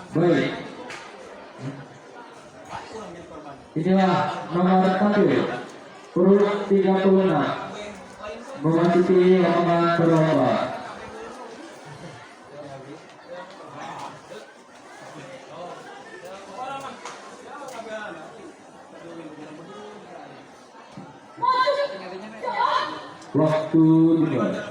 Baik. Inilah nomor tampil urut 36 memasuki lapangan berlomba. Waktu dimulai.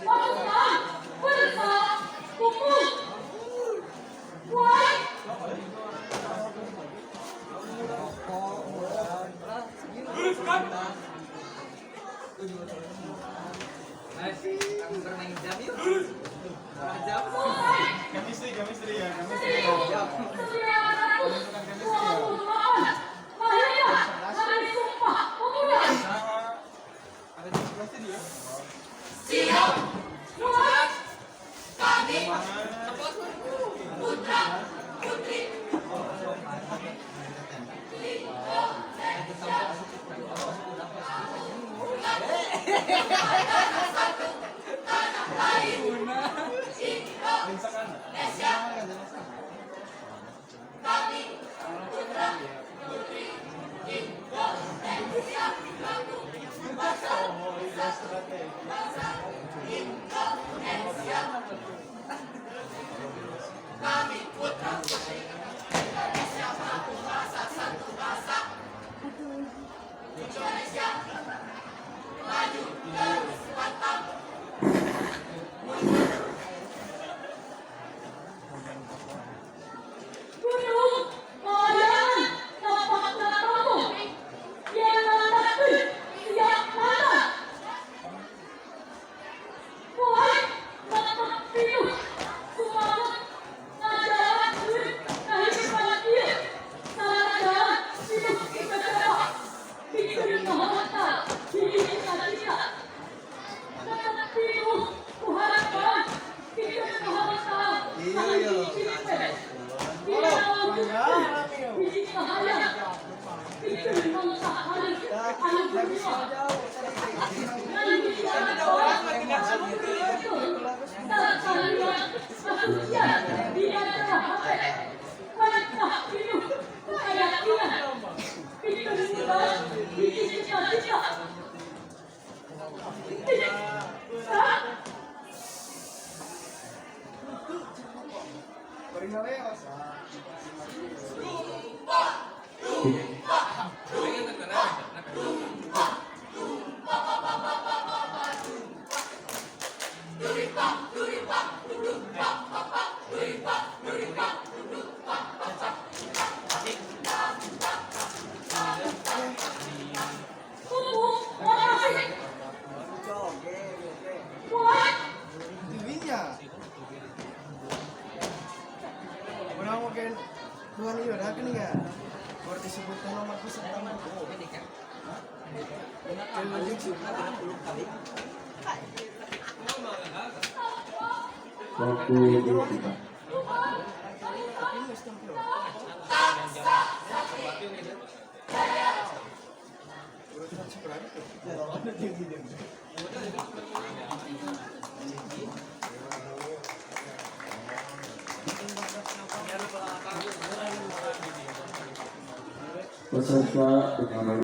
Pasukan bersama kumpul. Mulai. Bermain jam yuk. Jam. Mulai. Chemistry, chemistry ya, chemistry. 1928 Lahirnya dari Sumpah Pemuda. Ada di sebelah sini ya. Siap Mulai. kami putra putri Indonesia tanah air Indonesia kami putra putri Indonesia satu bangsa satu bangsa Indonesia kami putra putri Indonesia satu bahasa satu bahasa Indonesia maju terus pantang Gunung Kawayan Tapak Natamu Yang Nataku Siap Nata Mulai Tapak Pilu Sumangut Ngajaran Duit Kehidupan Ieu Sarana Hidup Kecewa Pikir Mahota Hiji Cita-cita Tapak Pilu Kuharapan Pikir Mahota Hiji Waktu berputar. Peserta dengan